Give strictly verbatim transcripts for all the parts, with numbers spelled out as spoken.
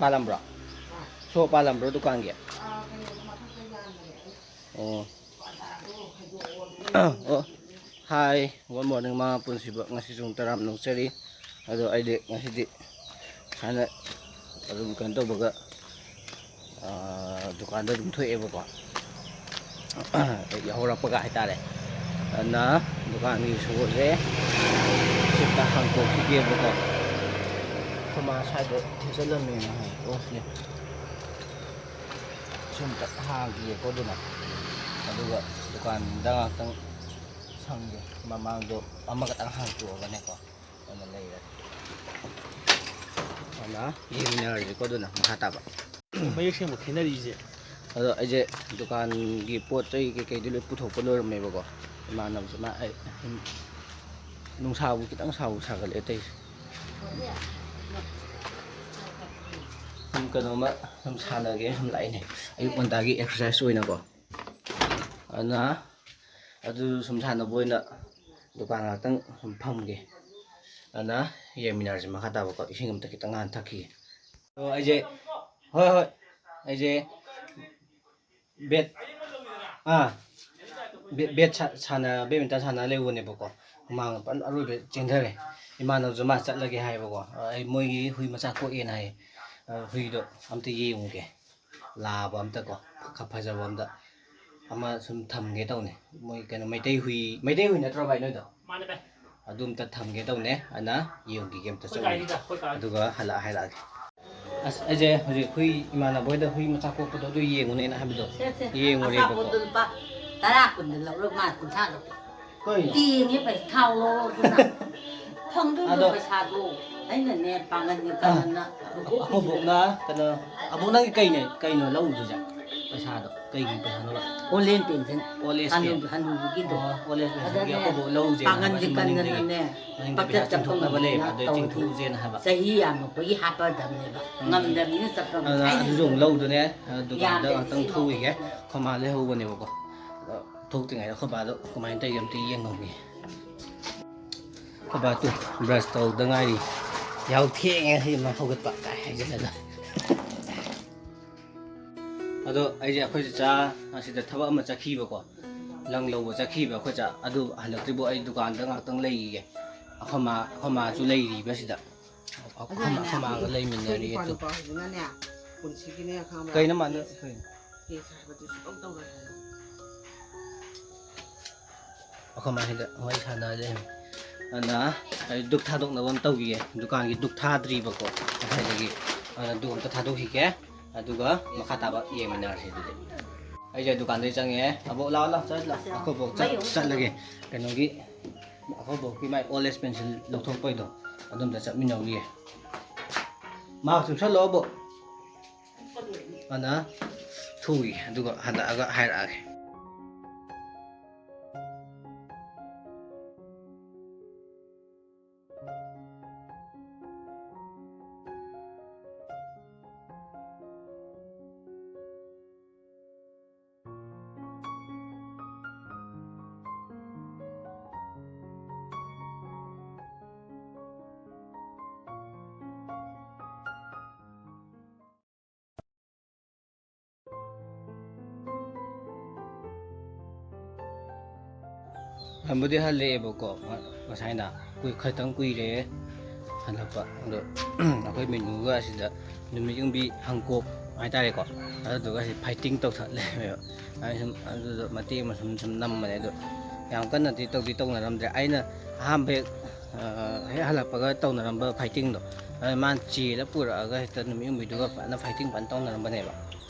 ꯄꯥꯜꯂꯝꯕ꯭ꯔꯣ? ꯁꯣ ꯄꯥꯜꯂꯝꯕ꯭ꯔꯣ ꯗꯨꯀꯥꯟꯒꯤ? ꯑꯣ꯫ ꯑꯣ꯫ Hi, good morning, ꯃꯃꯥ ꯄꯨꯟꯁꯤꯕ꯫ ꯉꯁꯤꯁꯨ ꯑꯃꯨꯛ ꯇꯔꯥꯝꯅ ꯑꯣꯛꯆꯔꯤ꯫ ꯑꯗꯣ ꯑꯩꯗꯤ ꯉꯁꯤꯗꯤ ꯁꯨꯃꯥꯏꯅ ꯑꯗꯨꯝ ꯀꯩꯅꯣ ꯇꯧꯕꯒ, ꯑꯥ, ꯗꯨꯀꯥꯟꯗ ꯑꯗꯨꯝ ꯊꯣꯛꯑꯦꯕꯀꯣ꯫ ꯌꯥꯍꯧꯔꯛꯄꯒ ꯍꯥꯏꯇꯥꯔꯦ꯫ ꯑꯗꯨꯅ ꯗꯨꯀꯥꯟꯒꯤ ꯁꯣꯁꯦ ꯁꯤꯠꯇ ꯍꯥꯡꯇꯣꯛꯈꯤꯒꯦꯕꯀꯣ꯫ ꯑꯩꯈꯣꯏ ꯃꯥ ꯁ꯭ꯋꯥꯏꯗ ꯊꯦꯡꯖꯜꯂꯝꯃꯦꯅ ꯍꯥꯏ꯫ ꯑꯣ, ꯁꯤꯅꯦ꯫ ꯁꯤ ꯑꯝꯇ ꯍꯥꯡꯈꯤꯒꯦꯀꯣ ꯑꯗꯨꯅ꯫ ꯑꯗꯨꯒ ꯗꯨꯀꯥꯟꯗ ꯉꯥꯛꯇꯪ ꯁꯪꯒꯦ꯫ ꯃꯃꯥꯡꯗꯣ ꯑꯃꯈꯛꯇꯪ ꯍꯥꯡꯇꯣꯛꯑꯒꯅꯦꯀꯣ꯫ ꯑꯗꯨꯅ ꯂꯩꯔꯦ꯫ ꯑꯗꯨꯅ ꯌꯦꯡꯃꯤꯟꯅꯔꯁꯤꯀꯣ ꯑꯗꯨꯅ ꯃꯈꯥ ꯇꯥꯕ꯫ ꯃꯌꯦꯛ ꯁꯦꯡꯕ ꯈꯦꯠꯅꯔꯤꯁꯦ꯫ ꯑꯗꯣ ꯑꯩꯁꯦ ꯗꯨꯀꯥꯟꯒꯤ ꯄꯣꯠ ꯆꯩ ꯀꯩꯀꯩꯗꯤ ꯂꯣꯏ ꯄꯨꯊꯣꯛꯄ ꯂꯣꯏꯔꯝꯃꯦꯕꯀꯣ꯫ ꯏꯃꯥꯟꯅꯕꯁꯦ ꯃꯥ ꯑꯩ ꯁꯨꯝ ꯅꯨꯡꯁꯥꯕꯨ ꯈꯤꯇꯪ ꯁꯥꯕꯨ ꯁꯥꯒꯠꯂꯛꯑꯦ ꯇꯧꯔꯤꯁꯦ꯫ ꯁꯨꯝ ꯀꯩꯅꯣꯝꯃ ꯁꯨꯝ ꯁꯥꯟꯅꯒꯦꯅ ꯁꯨꯝ ꯂꯥꯛꯏꯅꯦ꯫ ꯑꯌꯨꯛ ꯉꯟꯇꯥꯒꯤ exercise ꯑꯣꯏꯅꯀꯣ꯫ ꯑꯗꯨꯅ ꯑꯗꯨ ꯁꯨꯝ ꯁꯥꯟꯅꯕ ꯑꯣꯏꯅ ꯗꯨꯀꯥꯟ ꯉꯥꯛꯇꯪ ꯁꯨꯝ ꯐꯝꯒꯦ꯫ ꯑꯗꯨꯅ ꯌꯦꯡꯃꯤꯟꯅꯔꯁꯤ ꯃꯈꯥ ꯇꯥꯕꯀꯣ꯫ ꯏꯁꯤꯡ ꯑꯝꯇ ꯈꯤꯇꯪ ꯍꯥꯟꯅ ꯊꯛꯈꯤꯒꯦ꯫ ꯑꯗꯣ ꯑꯩꯁꯦ, ꯍꯣꯏ, ꯍꯣꯏ, ꯑꯩꯁꯦ ꯕꯦꯠ, ꯑꯥ, ꯕꯦꯠ, ꯕꯦꯠ ꯁꯥ-, ꯁꯥꯟꯅ-, badminton ꯁꯥꯟꯅ ꯂꯩꯕꯅꯦꯕꯀꯣ꯫ ꯍꯨꯃꯥꯡ ꯐꯖꯅ ꯑꯔꯣꯏꯕ ꯆꯦꯟꯊꯔꯦ꯫ ꯏꯃꯥꯟꯅꯕꯁꯨ ꯃꯥ ꯆꯠꯂꯒꯦ ꯍꯥꯏꯌꯦꯕꯀꯣ꯫ ꯑꯩ ꯃꯣꯏꯒꯤ ꯍꯨꯏ ꯃꯆꯥ ꯀꯣꯛꯑꯦꯅ ꯍꯥꯏꯌꯦ꯫ ꯑ, ꯍꯨꯏꯗꯣ ꯑꯝꯇ ꯌꯦꯡꯉꯨꯒꯦ꯫ ꯂꯥꯕ ꯑꯝꯇ ꯀꯣ, ꯈꯔ ꯐꯖꯕ ꯑꯝꯇ꯫ ꯑꯃ ꯁꯨꯝ ꯊꯝꯒꯦ ꯇꯧꯅꯦ꯫ ꯃꯣꯏ ꯀꯩꯅꯣ, ꯃꯩꯇꯩ ꯍꯨꯏ, ꯃꯩꯇꯩ ꯍꯨꯏ ꯅꯠꯇ꯭ꯔꯣ ꯚꯥꯏ ꯅꯣꯏꯗꯣ? ꯃꯥꯅꯦ ꯚꯥꯏ꯫ ꯑꯗꯨ ꯑꯝꯇ ꯊꯝꯒꯦ ꯇꯧꯅꯦ꯫ ꯑꯗꯨꯅ ꯌꯦꯡꯈꯤꯒꯦ ꯑꯝꯇ ꯑꯩꯈꯣꯏ ꯆꯠꯂꯨꯒꯦ꯫ ꯒꯥꯔꯤꯗ, ꯑꯩꯈꯣꯏ ꯒꯥꯔꯤ꯫ ꯑꯗꯨꯒ ꯍꯜꯂꯛꯑ ꯍꯥꯏꯔꯛꯑꯒꯦ꯫ ꯑꯁ, ꯑꯩꯁꯦ ꯍꯧꯖꯤꯛ ꯍꯨꯏ ꯏꯃꯥꯟꯅꯕ ꯍꯣꯏꯗ ꯍꯨꯏ ꯃꯆꯥ ꯀꯣꯛꯄꯗꯣ ꯑꯗꯨ ꯌꯦꯡꯉꯨꯅꯦꯅ ꯍꯥꯏꯕꯗꯣ ꯁꯦ, ꯁꯦ꯫ ꯌꯦꯡꯉꯨꯔꯦꯕꯀꯣ꯫ ꯑꯆꯥꯄꯣꯠꯇꯣ ꯂꯨꯄꯥ ꯇꯔꯥ ꯀꯨꯟꯗ ꯂꯧꯔꯒ ꯃꯥ ꯀꯨꯟꯊ꯭ꯔꯥ ꯂꯧ꯫ ꯀꯩꯅꯣ? ꯇꯦꯡꯉꯦ ꯄꯩꯁꯥ ꯊꯥꯎ ꯂꯧꯔꯗꯅ꯫ ꯐꯪꯗꯣꯏꯗꯣ ꯑꯗꯣ ꯄꯩꯁꯥꯗꯣ ꯑꯩꯅꯅꯦ ꯄꯥꯡꯒꯟꯒ ꯑ, ꯀꯟꯗꯅ ꯑꯩꯈꯣꯏ ꯕꯣꯛꯅ ꯀꯩꯅꯣ, ꯑꯕꯣꯛ ꯅꯪꯒꯤ ꯀꯩꯅꯣ, ꯀꯩꯅꯣ ꯂꯧꯗꯣꯏꯁꯦ? ꯄꯩꯁꯥꯗꯣ ꯀꯩꯒꯤ ꯄꯩꯁꯥꯅꯣꯕ? Old age pension. ꯑꯣꯜ ꯑꯦꯖꯀꯤ? ꯍꯅꯨ-, ꯍꯅꯨꯕꯒꯤꯗꯣ꯫ ꯑꯣ, ꯑꯣꯜ ꯑꯦꯖ ꯄꯦꯟꯁꯟꯒꯤ ꯑꯗꯅꯦ, ꯑꯩꯈꯣꯏ ꯕꯣꯛ ꯂꯧꯁꯦꯅ ꯄꯥꯡꯒꯟꯁꯦ ꯍꯥꯏꯕ ꯃꯅꯤꯡꯗꯒꯤ꯫ ꯀꯟꯗꯅꯅꯦ, ꯃꯅꯤꯡꯗ ꯄꯩꯁꯥ ꯄꯪꯆꯠ ꯆꯠꯄ ꯆꯤꯡꯊꯣꯛꯅꯕ ꯉꯝꯗꯅ ꯂꯩꯌꯦꯕ, ꯑꯗꯨ ꯇꯧꯔꯗꯤ ꯆꯤꯡꯊꯣꯛꯎꯁꯦꯅ ꯍꯥꯏꯕ꯫ ꯆꯍꯤ ꯌꯥꯝꯃꯛꯄꯒꯤ ꯍꯥꯞꯄꯗꯕꯅꯦꯕ꯫ ꯎꯝ꯫ ꯉꯝꯗꯕꯅꯤꯅ ꯆꯠꯄ ꯑꯗꯨꯅ ꯉꯝꯗꯦ꯫ ꯑꯗꯨꯁꯨ ꯑꯃꯨꯛ ꯂꯧꯗꯨꯅꯦ꯫ ꯑꯗꯨ ꯗꯨꯀꯥꯟꯗ ꯌꯥꯝꯗꯦ, ꯉꯥꯛꯇꯪ ꯁꯤ ꯊꯣꯛꯎꯈꯤꯒꯦ꯫ ꯂꯧꯗꯣ꯫ ꯑꯩꯈꯣꯏ ꯃꯥ ꯂꯩꯍꯧꯕꯅꯦꯕꯀꯣ꯫ ꯑꯗꯣ ꯊꯣꯛꯇ꯭ꯔꯤꯉꯩꯗ ꯑꯩꯈꯣꯏ ꯕꯥꯗꯣ ꯀꯃꯥꯏꯅ ꯇꯧꯔꯤꯒꯦ ꯑꯝꯇ ꯌꯦꯡꯍꯧꯒꯦ꯫ ꯑꯩꯈꯣꯏ ꯕꯥ ꯇꯨ brush ꯇꯧꯗ ꯉꯥꯏꯔꯤ꯫ ꯌꯥꯍꯧ ꯊꯦꯡꯉꯦ ꯉꯁꯤ ꯃꯥ ꯍꯧꯒꯠꯄ ꯀꯥꯏ ꯍꯥꯏꯖꯤꯜꯂꯒ꯫ ꯑꯗꯣ ꯑꯩꯁꯦ, ꯑꯩꯈꯣꯏ ꯆꯆꯥ ꯑꯁꯤꯗ ꯊꯕꯛ ꯑꯃ ꯆꯠꯈꯤꯕꯀꯣ, ꯂꯪ ꯂꯧꯕ ꯆꯠꯈꯤꯕ ꯑꯩꯈꯣꯏ ꯆꯆꯥ, ꯑꯗꯨ ꯍꯜꯂꯛꯇ꯭ꯔꯤꯕꯣ ꯑꯩ ꯗꯨꯀꯥꯟꯗ ꯉꯥꯛꯇꯪ ꯂꯩꯈꯤꯒꯦ꯫ ꯑꯩꯈꯣꯏ ꯃꯥ, ꯑꯩꯈꯣꯏ ꯃꯥꯁꯨ ꯂꯩꯔꯤꯕ ꯁꯤꯗ꯫ ꯑꯩꯈꯣꯏ ꯃꯥ, ꯑꯩꯈꯣꯏ ꯃꯥꯒ ꯂꯩꯃꯤꯟꯅꯔꯤ ꯑꯩꯈꯣꯏ ꯑꯗꯨ꯫ ꯅꯨꯄꯥ ꯍꯧꯖꯤꯛꯅꯅꯦ, ꯄꯨꯟꯁꯤꯒꯤꯅꯦ ꯈꯪꯕ꯭ꯔꯥ? ꯀꯩꯅꯣ ꯃꯥꯅ, ꯀꯦꯁ, ꯀꯩꯅꯣ? ꯀꯦꯁ ꯍꯥꯏꯕꯗꯨ ꯁꯨꯡꯇꯧ ꯇꯧꯔꯣꯏ ꯍꯥꯏꯌꯣ꯫ ꯑꯩꯈꯣꯏ ꯃꯥ ꯁꯤꯗ ꯋꯥꯔꯤ ꯁꯥꯟꯅꯔ ꯂꯩꯔꯝꯃꯦ꯫ ꯑꯗꯨꯅ ꯑꯩ ꯙꯨꯞ ꯊꯥꯗꯣꯛꯅꯕ ꯑꯃ ꯇꯧꯈꯤꯒꯦ꯫ ꯗꯨꯀꯥꯟꯒꯤ ꯙꯨꯞ ꯊꯥꯗ꯭ꯔꯤꯕꯀꯣ ꯉꯁꯥꯏꯗꯒꯤ꯫ ꯑꯗꯨꯅ ꯙꯨꯞ ꯑꯝꯇ ꯊꯥꯗꯣꯛꯈꯤꯒꯦ꯫ ꯑꯗꯨꯒ ꯃꯈꯥ ꯇꯥꯕ ꯌꯦꯡꯃꯤꯟꯅꯔꯁꯤ ꯑꯗꯨꯗꯤ꯫ ꯑꯩꯁꯦ ꯗꯨꯀꯥꯟꯗꯩ ꯆꯪꯉꯛꯑꯦ꯫ ꯑꯕꯣꯛ, ꯂꯥꯛꯑꯣ, ꯂꯥꯛꯑꯣ, ꯆꯠ-, ꯂꯥꯛꯑꯣ꯫ ꯑꯩꯈꯣꯏ ꯕꯣꯛ ꯆꯠ-, ꯆꯠꯂꯒꯦ꯫ ꯀꯩꯅꯣꯒꯤ, ꯑꯩꯈꯣꯏ ꯕꯣꯛꯀꯤ ꯃꯥꯏ old age pension ꯂꯧꯊꯣꯛꯄꯩꯗꯣ, ꯑꯗꯨꯝꯇ ꯆꯠꯃꯤꯟꯅꯧꯈꯤꯒꯦ꯫ ꯃꯥꯛꯁ ꯎꯞꯁꯜꯂꯣ, ꯑꯕꯣꯛ꯫ ꯑꯗꯨꯅ ꯊꯣꯛꯎꯏ, ꯑꯗꯨꯒ ꯍꯜꯂꯛꯑꯒ ꯍꯥꯏꯔꯛꯑꯒꯦ꯫ ꯍꯟꯕꯨꯗꯤ ꯍꯜꯂꯛꯑꯦꯕꯀꯣ, ꯉ-, ꯉꯁꯥꯏꯅ꯫ ꯀꯨꯏ-, ꯈꯇꯪ ꯀꯨꯏꯔꯦ ꯍꯜꯂꯛꯄ꯫ ꯑꯗꯣ, ꯑꯩꯈꯣꯏ ꯃꯤꯅꯨꯒ ꯑꯁꯤꯗ ꯅꯨꯃꯤꯠ ꯌꯨꯡꯕꯤ ꯍꯪꯀꯣꯛ ꯍꯥꯏꯇꯥꯔꯦꯀꯣ, ꯑꯗꯨꯗꯨꯒ ꯁꯤ fighting ꯇꯧꯊꯠ ꯂꯩꯔꯝꯃꯦꯕ꯫ ꯑꯩ ꯁꯨꯝ ꯑꯗꯨꯗꯣ ꯃꯇꯦꯛ ꯑꯃ ꯁꯨꯝ, ꯁꯨꯝ ꯅꯝꯕꯅꯦ꯫ ꯑꯗꯣ ꯌꯥꯝ ꯀꯟꯅꯗꯤ ꯇꯧꯗꯤ ꯇꯧꯅꯔꯝꯗ꯭ꯔꯦ꯫ ꯑꯩꯅ ꯑꯍꯥꯟꯕ ꯍꯦꯛ, ꯑ, ꯍꯦꯛ ꯍꯜꯂꯛꯄꯒ ꯇꯧꯅꯔꯝꯕ fighting ꯗꯣ, ꯑꯗ ꯃꯥꯅ ꯆꯦꯜꯂ ꯄꯨꯔꯛꯑꯒ ꯍꯦꯛꯇ ꯅꯨꯃꯤꯠ ꯌꯨꯡꯕꯤꯗꯨꯒ ꯐꯖꯅ fighting ꯐꯖꯅ ꯇꯧꯅꯔꯝꯕꯅꯦꯕ꯫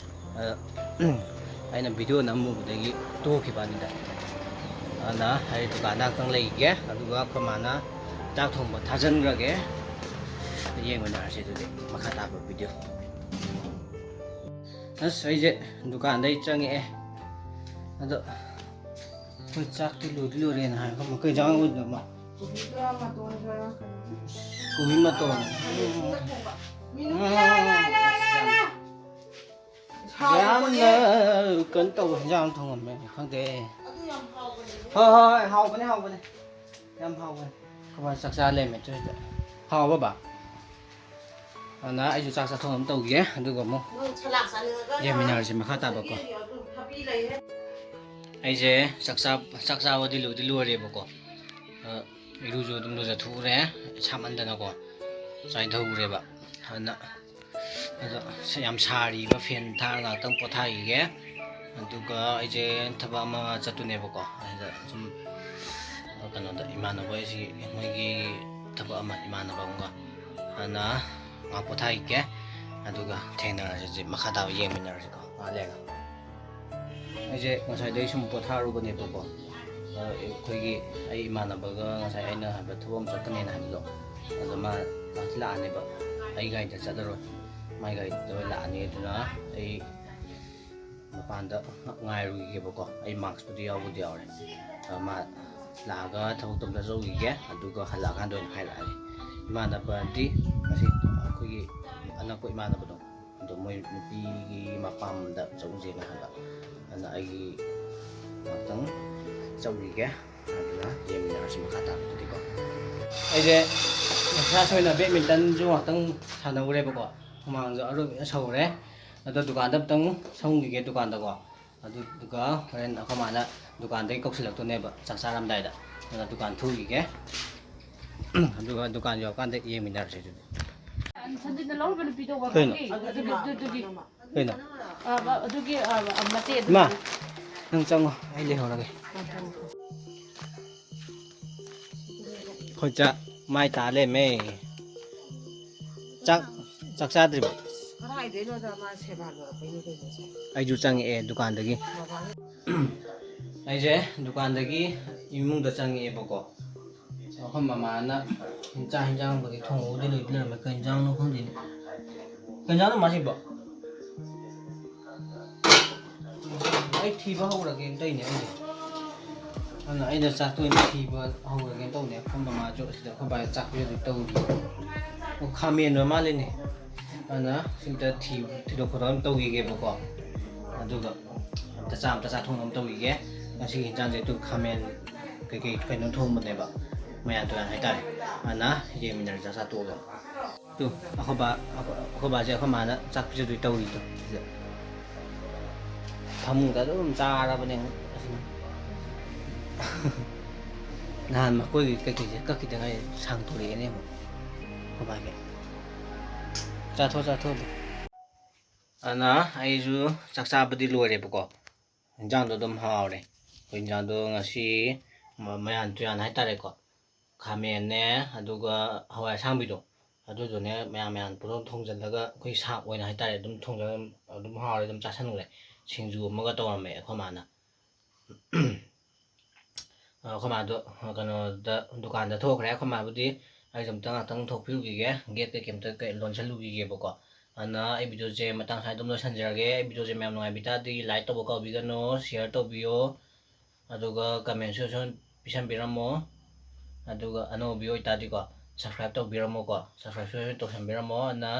ꯑꯗ ꯑꯩꯅ video ꯅꯝꯃꯨꯕꯗꯒꯤ ꯇꯣꯛꯈꯤꯕ ꯋꯥꯅꯤꯗ꯫ ꯑꯗꯨꯅ ꯑꯩ ꯗꯨꯀꯥꯟꯗ ꯉꯥꯛꯇꯪ ꯂꯩꯒꯦ, ꯑꯗꯨꯒ ꯑꯩꯈꯣꯏ ꯃꯥꯅ ꯆꯥꯛ ꯊꯣꯡꯕ ꯊꯥꯖꯤꯟꯈ꯭ꯔꯒꯦ꯫ ꯌꯦꯡꯃꯤꯟꯅꯔꯁꯤ ꯑꯗꯨꯗꯤ ꯃꯈꯥ ꯇꯥꯕ video꯫ ꯑꯁ, ꯑꯩꯁꯦ ꯗꯨꯀꯥꯟꯗꯩ ꯆꯪꯉꯛꯑꯦ꯫ ꯑꯗꯣ ꯑꯩꯈꯣꯏ ꯆꯥꯛꯇꯤ ꯂꯣꯏꯗꯤ ꯂꯣꯏꯔꯦꯅ ꯍꯥꯏ꯫ ꯑꯩꯈꯣꯏ ꯀꯩ ꯏꯟꯖꯥꯡ ꯑꯣꯏꯗꯣꯏꯅꯣ, ꯑꯃ? ꯀꯣꯕꯤ ꯃꯇꯣꯟ ꯈꯔ꯫ ꯀꯣꯕꯤ ꯃꯇꯣꯟ꯫ ꯃꯤꯅꯨ, ꯂꯥ, ꯂꯥ, ꯂꯥ, ꯂꯥ, ꯂꯥ꯫ ꯌꯥꯝꯅ ꯍꯥꯎꯕꯅꯦ꯫ ꯀꯩꯅꯣ ꯇꯧꯕ ꯍꯤꯟꯖꯥꯡ ꯑꯃ ꯊꯣꯡꯉꯝꯃꯦ, ꯈꯪꯗꯦ꯫ ꯑꯗꯨ ꯌꯥꯝ ꯍꯥꯎꯕꯅꯦ꯫ ꯍꯣꯏ, ꯍꯣꯏ, ꯍꯣꯏ, ꯍꯥꯎꯕꯅꯦ, ꯍꯥꯎꯕꯅꯦ꯫ ꯌꯥꯝ ꯍꯥꯎꯕꯅꯦ꯫ ꯀꯃꯥꯏꯅ ꯆꯥꯛ ꯆꯥ ꯂꯩꯔꯝꯃꯦ ꯇꯨ ꯁꯤꯗ? ꯍꯥꯎꯕ, ꯕꯥ? ꯑꯗꯨꯅ ꯑꯩꯁꯨ ꯆꯥꯛ ꯆꯥꯊꯣꯛꯅꯕ ꯇꯧꯈꯤꯒꯦ, ꯑꯗꯨꯒ ꯑꯃꯨꯛ ꯅꯪ ꯁꯂꯥꯛ ꯆꯥꯅꯤꯡꯉꯒꯅ ꯌꯦꯡꯃꯤꯟꯅꯔꯁꯤ ꯃꯈꯥ ꯇꯥꯕꯀꯣ꯫ ꯊꯕꯤ ꯑꯗꯨ ꯊꯕꯤ ꯂꯩꯔꯦ꯫ ꯑꯩꯁꯦ ꯆꯥꯛ ꯆꯥ-, ꯆꯥꯛ ꯆꯥꯕꯗꯤ ꯂꯣꯏꯗꯤ ꯂꯣꯏꯔꯦꯕꯀꯣ꯫ ꯑ, ꯏꯔꯨꯁꯨ ꯑꯗꯨꯝ ꯂꯨꯖꯊꯣꯛꯎꯔꯦ, ꯁꯥꯃꯟꯗꯅꯀꯣ ꯆꯥꯏꯊꯍꯧꯔꯦꯕ꯫ ꯑꯗꯨꯅ, ꯑꯗꯣ ꯌꯥꯝ ꯁꯥꯔꯤꯕ, ꯐꯦꯟ ꯊꯥꯔꯒ ꯉꯥꯛꯇꯪ ꯄꯣꯊꯥꯈꯤꯒꯦ꯫ ꯑꯗꯨꯒ ꯑꯩꯁꯦ ꯊꯕꯛ ꯑꯃ ꯆꯠꯇꯣꯏꯅꯦꯕꯀꯣ꯫ ꯑꯗꯨꯗ ꯁꯨꯝ ꯀꯩꯅꯣꯗ, ꯏꯃꯥꯟꯅꯕ ꯍꯣꯏꯁꯤ, ꯃꯣꯏꯒꯤ ꯊꯕꯛ ꯑꯃ, ꯏꯃꯥꯟꯅꯕ ꯑꯃꯒ꯫ ꯑꯗꯨꯅ ꯉꯥꯏꯍꯥꯛ ꯄꯣꯊꯥꯈꯤꯒꯦ꯫ ꯑꯗꯨꯒ ꯊꯦꯡꯅꯔꯁꯤ, ꯃꯈꯥ ꯇꯥꯕ ꯌꯦꯡꯃꯤꯟꯅꯔꯁꯤꯀꯣ ꯉꯥꯏꯍꯥꯛ ꯂꯩꯔꯒ꯫ ꯑꯩꯁꯦ ꯉꯁꯥꯏꯗꯩ ꯁꯨꯝ ꯄꯣꯊꯥꯔꯨꯕꯅꯦꯕꯀꯣ꯫ ꯑ, ꯑꯩꯈꯣꯏꯒꯤ, ꯑꯩ ꯏꯃꯥꯟꯅꯕꯒ ꯉꯁꯥꯏ ꯑꯩꯅ ꯍꯥꯏꯕ ꯊꯕꯛ ꯑꯃ ꯆꯠꯀꯅꯦꯅ ꯍꯥꯏꯕꯗꯣ, ꯑꯗꯣ ꯃꯥ ꯂꯥꯛꯇꯤ ꯂꯥꯛꯑꯅꯦꯕ꯫ ꯑꯩ ꯒꯥꯔꯤꯗ ꯆꯠꯂꯔꯣꯏ, ꯃꯥꯏ ꯒꯥꯔꯤꯗ ꯑꯣꯏꯅ ꯂꯥꯛꯑꯅꯤ꯫ ꯑꯗꯨꯅ ꯑꯩ ꯃꯄꯥꯟꯗ ꯉꯥꯏꯔꯨꯈꯤꯒꯦꯕꯀꯣ꯫ ꯑꯩ ꯃꯥꯛꯁꯄꯨꯗꯤ ꯌꯥꯎꯕꯨꯗꯤ ꯌꯥꯎꯔꯦ꯫ ꯑ, ꯃꯥ ꯂꯥꯛꯑꯒ ꯊꯕꯛꯇꯣ ꯑꯝꯇ ꯆꯠꯂꯨꯈꯤꯒꯦ, ꯑꯗꯨꯒ ꯍꯜꯂꯛꯑꯀꯥꯟꯗ ꯑꯣꯏꯅ ꯍꯥꯏꯔꯛꯑꯒꯦ꯫ ꯏꯃꯥꯟꯅꯕꯗꯤ ꯉꯁꯤ ꯑꯩꯈꯣꯏꯒꯤ ꯑꯅꯛꯄ ꯏꯃꯥꯟꯅꯕꯗꯣ, ꯑꯗꯣ ꯃꯣꯏ ꯅꯨꯄꯤꯒꯤ ꯃꯄꯥꯝꯗ ꯆꯠꯂꯨꯁꯦꯅ ꯍꯥꯏꯕ꯫ ꯑꯗꯨꯅ ꯑꯩꯒꯤ ꯉꯥꯛꯇꯪ ꯆꯠꯂꯨꯈꯤꯒꯦ, ꯑꯗꯨꯅ ꯌꯦꯡꯃꯤꯟꯅꯔꯁꯤ ꯃꯈꯥ ꯇꯥꯕꯗꯨꯗꯤꯀꯣ꯫ ꯑꯩꯁꯦ ꯉꯁꯥꯏ ꯑꯣꯏꯅ ꯕꯦꯗꯃꯤꯟꯇꯟꯁꯨ ꯉꯥꯛꯇꯪ ꯁꯥꯟꯅꯧꯔꯦꯕꯀꯣ, ꯍꯨꯃꯥꯡꯁꯨ ꯑꯔꯣꯏꯕꯤꯗ ꯁꯧꯔꯦ꯫ ꯑꯗꯣ ꯗꯨꯀꯥꯟꯗ ꯑꯝꯇꯪ ꯁꯪꯉꯨꯈꯤꯒꯦ, ꯗꯨꯀꯥꯟꯗꯀꯣ꯫ ꯑꯗꯨꯗꯨꯒ ꯍꯣꯔꯦꯟ ꯑꯩꯈꯣꯏ ꯃꯥꯅ ꯗꯨꯀꯥꯟꯗꯒꯤ ꯀꯧꯁꯤꯜꯂꯛꯇꯣꯏꯅꯦꯕ ꯆꯥꯛ ꯆꯥꯔꯝꯗꯥꯏꯗ꯫ ꯑꯗꯨꯅ ꯗꯨꯀꯥꯟ ꯊꯣꯛꯎꯈꯤꯒꯦ꯫ ꯑꯗꯨꯒ ꯗꯨꯀꯥꯟ ꯌꯧꯔꯀꯥꯟꯗ ꯌꯦꯡꯃꯤꯟꯅꯔꯁꯦ ꯑꯗꯨꯗꯤ꯫ ꯁꯟꯖꯤꯠꯅ ꯂꯧꯔꯤꯕ ꯅꯨꯄꯤꯗꯣ ꯀꯩꯅꯣ? ꯋꯥꯐꯝꯒꯤ ꯑꯗꯨꯒꯤ, ꯑꯗꯨꯗꯨꯒꯤ꯫ ꯀꯩꯅꯣ? ꯑ, ꯕ-, ꯑꯗꯨꯒꯤ, ꯑ, ꯑ, ꯃꯆꯦ ꯑꯗꯨ ꯃꯥ, ꯅꯪ ꯆꯪꯉꯣ, ꯑꯩ ꯂꯩꯍꯧꯔꯒꯦ꯫ ꯑꯩꯈꯣꯏ ꯆꯥꯛ ꯃꯥꯏ ꯇꯥ ꯂꯩꯔꯝꯃꯦ꯫ ꯆꯥꯛ, ꯆꯥꯛ ꯆꯥꯗ꯭ꯔꯤꯕꯣ? ꯀꯗꯥꯏꯗꯩꯅꯣꯗ ꯃꯥ ꯁꯦꯕꯥ ꯂꯣꯏꯔꯛꯄꯩꯅꯦ ꯀꯩꯅꯣ꯫ ꯑꯩꯁꯨ ꯆꯪꯉꯛꯑꯦ ꯗꯨꯀꯥꯟꯗꯒꯤ꯫ ꯃꯄꯥꯟ ꯑꯩꯁꯦ ꯗꯨꯀꯥꯟꯗꯒꯤ ꯏꯃꯨꯡꯗ ꯆꯪꯉꯛꯑꯦꯕꯀꯣ꯫ ꯑꯩꯈꯣꯏ ꯃꯃꯥꯅ ꯆꯥꯛ ꯍꯤꯟꯖꯥꯡꯕꯨꯗꯤ ꯊꯣꯡꯍꯧꯗꯦ, ꯂꯣꯏꯗꯤ ꯂꯣꯏꯔꯝꯃꯦ꯫ ꯀꯩ ꯍꯤꯟꯖꯥꯡꯅꯣ ꯈꯪꯗꯦꯅꯦ꯫ ꯀꯩ ꯍꯤꯟꯖꯥꯡꯅꯣ ꯃꯥꯁꯤꯕꯣ? ꯑꯩ ꯊꯤꯕ ꯍꯧꯔꯒꯦꯅ ꯇꯧꯔꯤꯅꯦ ꯑꯩꯁꯦ꯫ ꯑꯗꯨꯅ ꯑꯩꯅ ꯆꯥꯛꯇ ꯑꯣꯏꯅ ꯊꯤꯕ ꯍꯧꯔꯒꯦꯅ ꯇꯧꯅꯦ꯫ ꯑꯩꯈꯣꯏ ꯃꯃꯥꯁꯨ ꯑꯁꯤꯗ ꯑꯩꯈꯣꯏ ꯕꯥꯗ ꯆꯥꯛ ꯄꯤꯖꯗꯣꯏ ꯇꯧꯔꯤ꯫ ꯑꯣ, ꯈꯥꯃꯦꯟ ꯑꯣꯏꯔ ꯃꯥꯜꯂꯦꯅꯦ꯫ ꯑꯗꯨꯅ ꯁꯤꯝꯇ ꯊꯤ-, ꯊꯤꯗꯣꯛ ꯈꯣꯠꯇꯣꯛ ꯑꯃ ꯇꯧꯈꯤꯒꯦꯕꯀꯣ꯫ ꯑꯗꯨꯒ ꯑꯝꯇ ꯆꯥ-, ꯑꯝꯇ ꯆꯥꯊꯣꯛꯅꯕ ꯇꯧꯈꯤꯒꯦ꯫ ꯉꯁꯤꯒꯤ ꯍꯤꯟꯖꯥꯡꯁꯦ ꯑꯗꯨ ꯈꯥꯃꯦꯟ ꯀꯩꯀꯩ ꯀꯩꯅꯣ ꯊꯣꯡꯕꯅꯦꯕ꯫ ꯃꯌꯥꯝ ꯇꯣꯉꯥꯟ ꯍꯥꯏꯇꯥꯔꯦ꯫ ꯑꯗꯨꯅ ꯌꯦꯡꯃꯤꯟꯅꯔꯁꯤ ꯆꯥꯛ ꯆꯥ ꯇꯣꯛꯑꯒ꯫ ꯇꯨ, ꯑꯩꯈꯣꯏ ꯕꯥ-, ꯑꯩꯈꯣꯏ ꯕꯥꯁꯦ ꯑꯩꯈꯣꯏ ꯃꯥꯅ ꯆꯥꯛ ꯄꯤꯖꯗꯣꯏ ꯇꯧꯔꯤꯗꯣ ꯁꯤꯗ꯫ ꯐꯃꯨꯡꯗ ꯑꯗꯨꯝ ꯆꯥꯔꯕꯅꯦ ꯑꯁꯤꯅ꯫ ꯅꯍꯥꯟ ꯃꯈꯣꯏꯒꯤ ꯀꯩꯀꯩꯁꯦ ꯀꯛꯈꯤꯗ ꯉꯥꯏ ꯁꯥꯡꯗꯣꯔꯛꯑꯦꯅꯦ ꯑꯃꯨꯛ ꯑꯩꯈꯣꯏ ꯕꯥꯒꯤ꯫ ꯆꯥꯊꯣꯛ, ꯆꯥꯊꯣꯛ꯫ ꯑꯗꯨꯅ ꯑꯩꯁꯨ ꯆꯥꯛ ꯆꯥꯕꯗꯤ ꯂꯣꯏꯔꯦꯕꯀꯣ꯫ ꯏꯟꯖꯥꯡꯗꯣ ꯑꯗꯨꯝ ꯍꯥꯎꯔꯦ꯫ ꯑꯩꯈꯣꯏ ꯏꯟꯖꯥꯡꯗꯣ ꯉꯁꯤ ꯃ-, ꯃꯌꯥꯟ ꯇꯨꯌꯥꯟ ꯍꯥꯏꯇꯥꯔꯦꯀꯣ꯫ ꯈꯥꯃꯦꯟꯅꯦ, ꯑꯗꯨꯒ ꯍꯋꯥꯏ ꯑꯁꯥꯡꯕꯤꯗꯣ, ꯑꯗꯨꯗꯨꯅꯦ ꯃꯌꯥꯟ ꯃꯌꯥꯟ ꯄꯨꯂꯞ ꯊꯣꯡꯖꯤꯜꯂꯒ ꯑꯩꯈꯣꯏ ꯁꯥꯛ ꯑꯣꯏꯅ ꯍꯥꯏꯇꯥꯔꯦ, ꯑꯗꯨꯝ ꯊꯣꯡꯖꯜ-, ꯑꯗꯨꯝ ꯍꯥꯎꯔꯦ, ꯑꯗꯨꯝ ꯆꯥꯁꯟꯈ꯭ꯔꯦ꯫ ꯁꯤꯡꯖꯨ ꯑꯃꯒ ꯇꯧꯔꯝꯃꯦ ꯑꯩꯈꯣꯏ ꯃꯥꯅ꯫ ꯑꯩꯈꯣꯏ ꯃꯥꯗꯣ ꯀꯩꯅꯣꯗ, ꯗꯨꯀꯥꯟꯗ ꯊꯣꯛꯈ꯭ꯔꯦ꯫ ꯑꯩꯈꯣꯏ ꯃꯥꯕꯨꯗꯤ ꯑꯩꯁꯨ ꯑꯝꯇ ꯉꯥꯛꯇꯪ ꯊꯣꯛꯄꯤꯔꯨꯈꯤꯒꯦ, ꯒꯦꯠ ꯀꯩꯀꯩ ꯑꯝꯇ ꯀꯩ-, ꯂꯣꯟꯁꯤꯜꯂꯨꯈꯤꯒꯦꯕꯀꯣ꯫ ꯑꯗꯨꯅ ꯑꯩ ꯚꯤꯗꯤꯑꯣꯁꯦ ꯃꯇꯥꯡ ꯁ꯭ꯋꯥꯏꯗ ꯑꯗꯨꯝ ꯂꯣꯏꯁꯤꯟꯖꯔꯒꯦ꯫ ꯑꯩ ꯚꯤꯗꯤꯑꯣꯁꯦ ꯃꯌꯥꯝ ꯅꯨꯡꯉꯥꯏꯕꯤ ꯇꯥꯔꯗꯤ like ꯇꯧꯕ ꯀꯥꯎꯕꯤꯒꯅꯨ, share ꯇꯧꯕꯤꯌꯣ, ꯑꯗꯨꯒ comment section ꯄꯤꯁꯟꯕꯤꯔꯝꯃꯣ, ꯑꯗꯨꯒ ꯑꯅꯧꯕ view ꯑꯣꯏꯇꯥꯔꯗꯤꯀꯣ, subscribe ꯇꯧꯕꯤꯔꯝꯃꯣꯀꯣ, subscribe ꯁꯣꯏꯗꯅ ꯇꯧꯁꯟꯕꯤꯔꯝꯃꯣ꯫ ꯑꯗꯨꯅ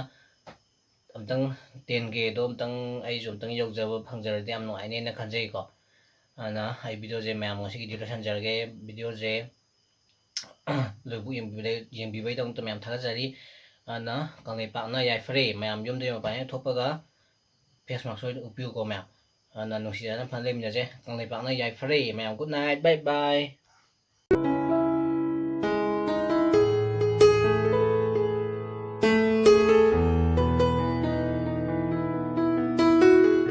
ꯑꯝꯇꯪ ten Kꯗꯣ ꯑꯝꯇꯪ ꯑꯩꯁꯨ ꯑꯝꯇꯪ ꯌꯧꯖꯕ ꯐꯪꯖꯔꯗꯤ ꯌꯥꯝ ꯅꯨꯡꯉꯥꯏꯅꯦꯅ ꯈꯟꯖꯩꯀꯣ꯫ ꯑꯗꯨꯅ ꯑꯩ ꯚꯤꯗꯤꯑꯣꯁꯦ ꯃꯌꯥꯝ ꯉꯁꯤꯒꯤꯗꯤ ꯂꯣꯏꯁꯤꯟꯖꯔꯒꯦ꯫ ꯚꯤꯗꯤꯑꯣꯁꯦ ꯂꯣꯏꯕꯨꯛ ꯌꯦꯡꯕꯤꯕꯗ-, ꯌꯦꯡꯕꯤꯕꯒꯤꯗꯃꯛꯇ ꯃꯌꯥꯝ ꯊꯥꯒꯠꯆꯔꯤ꯫ ꯑꯗꯨꯅ ꯀꯪꯂꯩꯄꯥꯛꯅ ꯌꯥꯏꯐꯔꯦ꯫ ꯃꯌꯥꯝ ꯌꯨꯝꯗꯒꯤ ꯃꯄꯥꯟ ꯍꯦꯛ ꯊꯣꯛꯄꯒ face mask ꯁꯣꯏꯗꯅ ꯎꯞꯄꯤꯌꯨꯀꯣ ꯃꯌꯥꯝ꯫ ꯑꯗꯨꯅ ꯅꯨꯡꯁꯤꯅꯅ ꯐꯅ ꯂꯩꯃꯤꯟꯅꯁꯦ꯫ ꯀꯪꯂꯩꯄꯥꯛꯅ ꯌꯥꯏꯐꯔꯦ꯫ ꯃꯌꯥꯝ good night, bye bye꯫